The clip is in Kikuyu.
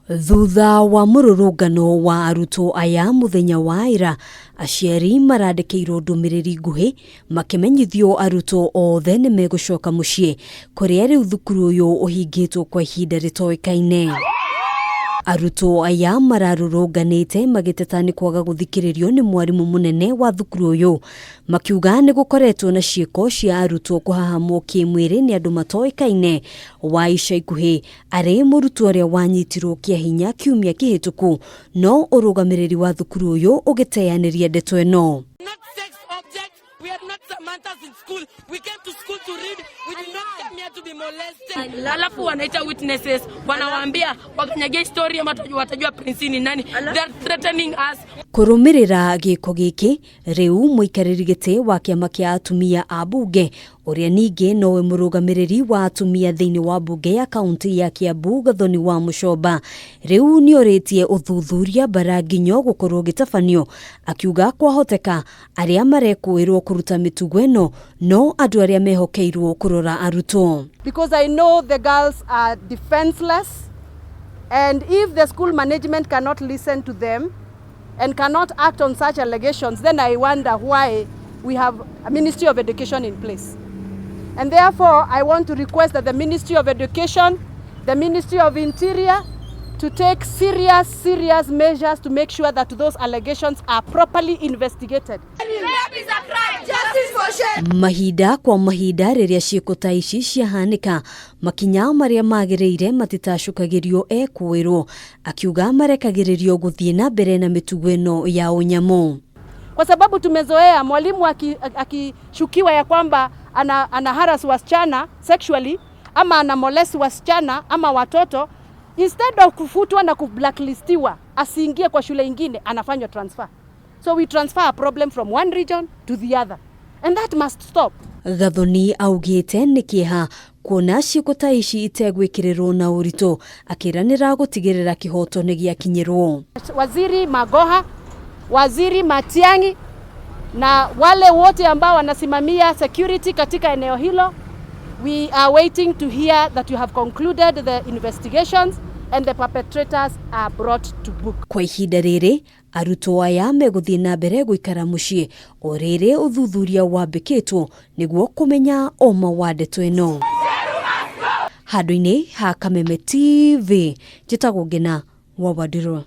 Thutha wa mũrũrũngano wa arutwo aya mũthenya wa ira, aciari marandĩkĩirwo ndũmĩrĩri nguhĩ makĩmenyithio arutwo othe nĩ megũcoka mũciĩ kũrĩa rĩu thukuru ũyũ ũhingĩtwo kwa ihinda rĩtoĩkaine. Arutwo aya mararũrũnganĩte magĩteta nĩ kwaga gũthikĩrĩrio nĩ mwarimũ mũnene wa thukuru ũyũ, makiuga nĩ gũkoretwo na ciĩko cia arutwo kũhahamwo kĩmwĩrĩ nĩ andũ matoĩkaine wa ica ikuhĩ arĩ mũrutwo ũrĩa wanyitirwo kĩa hinya kiumia kĩhĩtũku, no ũrũgamĩrĩri wa thukuru ũyũ ũgĩteanĩria ndeto ĩno. Not sex object. We are not Samantha's in school. We came to school to read. We did not come here to be molested. Alafu wanaita witnesses, wanawaambia wakanyagia story ama watajua Prince ni nani. They are threatening us. Kũrũmĩrĩra gĩko gĩkĩ, rĩu mũikarĩri gĩtĩ wa kĩama kĩa atumia a mbunge ũrĩa ningĩ nowe mũrũgamĩrĩri wa atumia thĩinĩ wa mbunge ya kaunti ya Kiambu, Gathoni wa Mũcomba, rĩu nĩorĩtie ũthuthuria Mbaranginyo gũkorwo ũgĩtabanio, akiuga kwahoteka arĩa marekũĩrwo kũruta mĩtugo ĩno no andũ arĩa mehokeirwo kũrora arutwo. Because I know the girls are defenseless, and if the school management cannot listen to them and cannot act on such allegations, then I wonder why we have a Ministry of Education in place. And therefore, I want to request that the Ministry of Education, the Ministry of Interior, to take serious, serious measures to make sure that those allegations are properly investigated. Mahinda kwa mahinda rĩrĩa ciĩko ta ici ciahanĩka, makinya marĩa magĩrĩire matitacũkagĩrio ekũĩrwo, akiuga marekagĩrĩrio gũthiĩ na mbere na mĩtugo ĩno ya ũnyamũ. Kwa sababu tumezoea mwalimu akishukiwa ya kwamba ana harass wasichana sexually ama ana molest wasichana ama watoto, instead of kufutwa na kublacklistiwa asiingie kwa shule ingine, anafanywa transfer. So we transfer a problem from one region to the other, and that must stop. Gathoni augĩte nĩ kĩeha kuona ciĩko ta ici itegwĩkĩrĩrwo na ũritũ, akĩranĩra gũtigĩrĩra kĩhoto nĩ gĩakinyĩrwo. Waziri Magoha, Waziri Matiang'i na wale wote ambao wanasimamia security katika eneo hilo, we are waiting to hear that you have concluded the investigations and the perpetrators are brought to book. Kwa ihinda rĩrĩ, arutwo aya megũthiĩ na mbere gũikara mũciĩ o rĩrĩ ũthuthuria wambĩkĩtwo nĩguo kũmenya ũma wa ndeto ĩno. Handũ-inĩ ha Kameme TV, njĩtagwo Ngena wa Wandirũ.